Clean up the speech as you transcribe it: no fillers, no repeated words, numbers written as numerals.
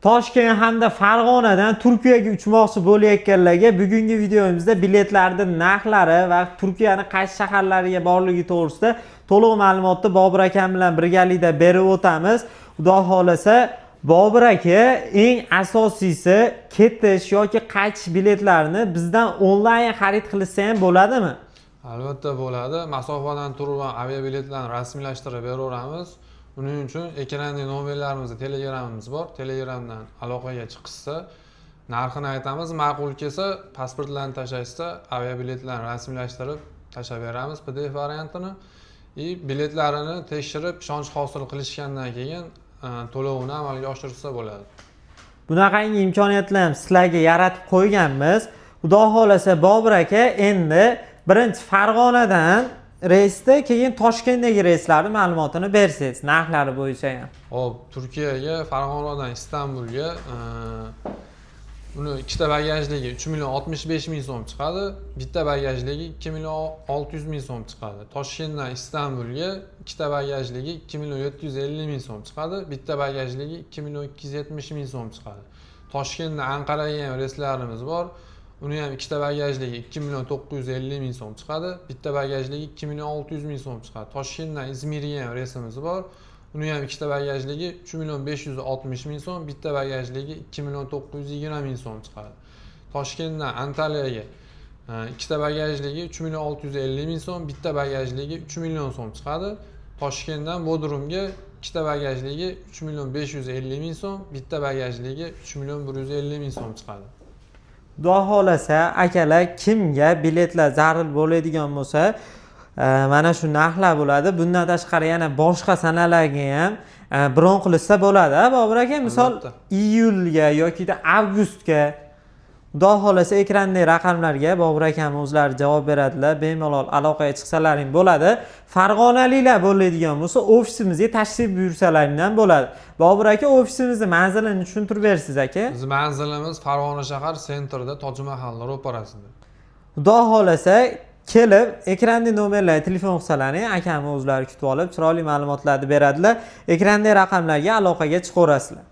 Toshkent hamda Farg'onadan Turkiyaga uchmoqchi bo'layotganlarga bugungi videomizda biletlarni narxlari va Turkiyani qaysi shaharlariga borligi to'g'risida to'liq ma'lumotni Bobur akam bilan birgalikda berib o'tamiz. Xudo xohlasa, Bobur aka, eng asosiysi, ketish yoki qaytish biletlarini bizdan onlayn xarid qilishsa ham bo'ladimi? Albatta bo'ladi. Masofadan turib ham aviabiletlarni rasmiylashtirib beraveramiz. Uning uchun ekrandagi nomerlarimizda Telegramimiz bor. Telegramdan aloqaga chiqishsa, narxini aytamiz. Ma'qul kelsa, pasportlarni tashlashsa, aviabiletlarni rasmiylashtirib tashlab beramiz PDF variantini. И biletlarini tekshirib, ishonch hosil qilishgandan keyin to'lovini amalga oshirsa bo'ladi. Bunaqangi imkoniyatlar ham sizlarga yaratib qo'yganmiz. Xudo xohlasa, Bobur aka, endi birinchi Farg'onadan reysda, keyin Toshkentdagi reyslarni ma'lumotini bersangiz, narxlari bo'yicha ham. Xo'p, Turkiyaga Farg'onadan Istanbulga uni ikkita bagajligi 3 million 65 ming so'm chiqadi, bitta bagajligi 2 million 600 ming so'm chiqadi. Toshkentdan Istanbulga ikkita bagajligi 2 million 750 ming so'm chiqadi, bitta bagajligi 2 million 270 ming so'm chiqadi. Toshkentdan Anqaraga ham reyslarimiz bor. Uni ham ikkita bagajligi 2 million 950 ming so'm chiqadi, bitta bagajligi 2 million 600 ming so'm chiqadi. Toshkentdan Izmirga ham reysimiz bor. Uni ham ikkita bagajligi 3 million 560 ming so'm, bitta bagajligi 2 million 920 ming so'm chiqadi. Toshkentdan Antaliyaga ikkita bagajligi 3 million 650 ming so'm, bitta bagajligi 3 million so'm chiqadi. Toshkentdan Bodrumga ikkita bagajligi 3 million 550 ming so'm, bitta bagajligi 3 million 150 ming so'm chiqadi. Xudo xohlasa, akalar, kimga biletlar zarur bo'ladigan bo'lsa, mana shu narxlar bo'ladi. Bundan tashqari yana boshqa sanalarga ham bron qilishsa bo'ladi, a, Bobur aka? Misol, Albatta. iyulga yokida avgustga. Xudo xohlasa, ekrandagi raqamlarga Bobur akam o'zlari javob beradilar, bemalol aloqaga chiqsalaring bo'ladi. Farg'onaliklar bo'ladigan bo'lsa, ofisimizga tashrif buyursalaring ham bo'ladi. Bobur aka, ofisimizni manzilini tushuntirib bersiz, aka. Bizni manzilimiz Farg'ona shahar центр da, Toji Mahalni ro'parasida. Xudo xohlasa, kelib ekrandagi nomerlarga telefon qilsalaring, akamni o'zlari kutib olib, chiroyli ma'lumotlarni beradilar. Ekrandagi raqamlarga aloqaga chiqaverasizlar.